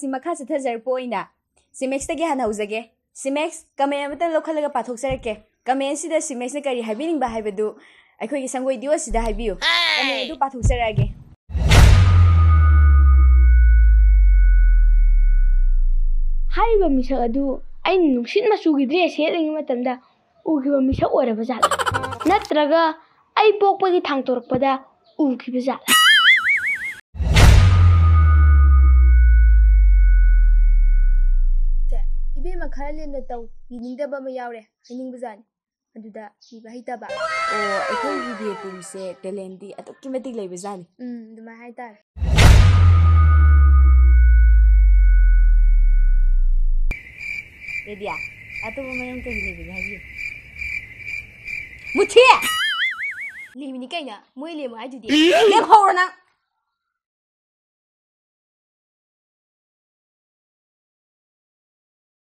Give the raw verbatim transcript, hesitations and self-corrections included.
ꯁꯤ ꯃꯈꯥ ꯆꯠꯊꯖꯔꯛꯄ ꯑꯣꯏꯅ ꯁꯤꯃꯦꯛꯁꯇꯒꯤ ꯍꯥꯟꯅ ꯍꯧꯖꯒꯦ꯫ ꯁꯤꯃꯦꯛꯁ, ꯀꯃꯦꯟ ꯑꯃꯇꯪ ꯂꯧꯈꯠꯂꯒ ꯄꯥꯊꯣꯛꯆꯔꯛꯀꯦ꯫ ꯀꯃꯦꯟꯁꯤꯗ ꯁꯤꯃꯦꯛꯁꯅ ꯀꯔꯤ ꯍꯥꯏꯕꯤꯅꯤꯡꯕ ꯍꯥꯏꯕꯗꯨ ꯑꯩꯈꯣꯏꯒꯤ ꯁꯪꯒꯣꯏ ꯗꯤꯑꯣꯁꯤꯗ ꯍꯥꯏꯕꯤꯌꯨ꯫ ꯀꯃꯦꯟ ꯑꯗꯨ ꯄꯥꯊꯣꯛꯆꯔꯛꯑꯒꯦ꯫ ꯍꯥꯏꯔꯤꯕ ꯃꯤꯁꯛ ꯑꯗꯨ ꯑꯩꯅ ꯅꯨꯡꯁꯤꯠ ꯃꯆꯨꯒꯤ ꯗ꯭ꯔꯦꯁ ꯁꯦꯠꯂꯤꯉꯩ ꯃꯇꯝꯗ ꯎꯈꯤꯕ ꯃꯤꯁꯛ ꯑꯣꯏꯔꯕ ꯖꯥꯠꯂ? ꯅꯠꯇ꯭ꯔꯒ ꯑꯩ ꯄꯣꯛꯄꯒꯤ ꯊꯥꯡꯇꯣꯔꯛꯄꯗ ꯎꯈꯤꯕ ꯖꯥꯠꯂ? ꯁꯦ, ꯏꯕꯦꯝꯃ, ꯈꯔ ꯂꯦꯝꯅ ꯇꯧ꯫ ꯏꯅꯤꯡꯗꯕ ꯑꯃ ꯌꯥꯎꯔꯦ, ꯍꯥꯏꯅꯤꯡꯕꯖꯥꯠꯅꯤ꯫ ꯑꯗꯨꯗ ꯏꯕ ꯍꯩꯇꯕ꯫ ꯑꯣ, ꯑꯩꯈꯣꯏꯒꯤ ꯕꯦꯇꯨꯝꯁꯦ ꯇꯦꯂꯦꯟꯗꯤ ꯑꯗꯨꯛꯀꯤ ꯃꯇꯤꯛ ꯂꯩꯕꯖꯥꯠꯅꯤ꯫ ꯎꯝ, ꯑꯗꯨꯃꯥꯏꯅ ꯍꯥꯏꯇꯥꯔꯦ꯫ ꯔꯦꯗꯤꯌꯥ, ꯑꯇꯣꯞꯄ ꯃꯔꯝ ꯀꯔꯤ ꯂꯩꯕꯒꯦ ꯍꯥꯏꯕꯤꯌꯨ꯫ ꯃꯨꯊꯤ! ꯂꯦꯝꯃꯤꯅꯤ ꯀꯩꯅꯣ, ꯃꯣꯏ ꯂꯦꯝꯃꯣ ꯍꯥꯏꯗꯨꯗꯤ꯫ ꯂꯦꯝꯍꯧꯔꯣ ꯅꯪ!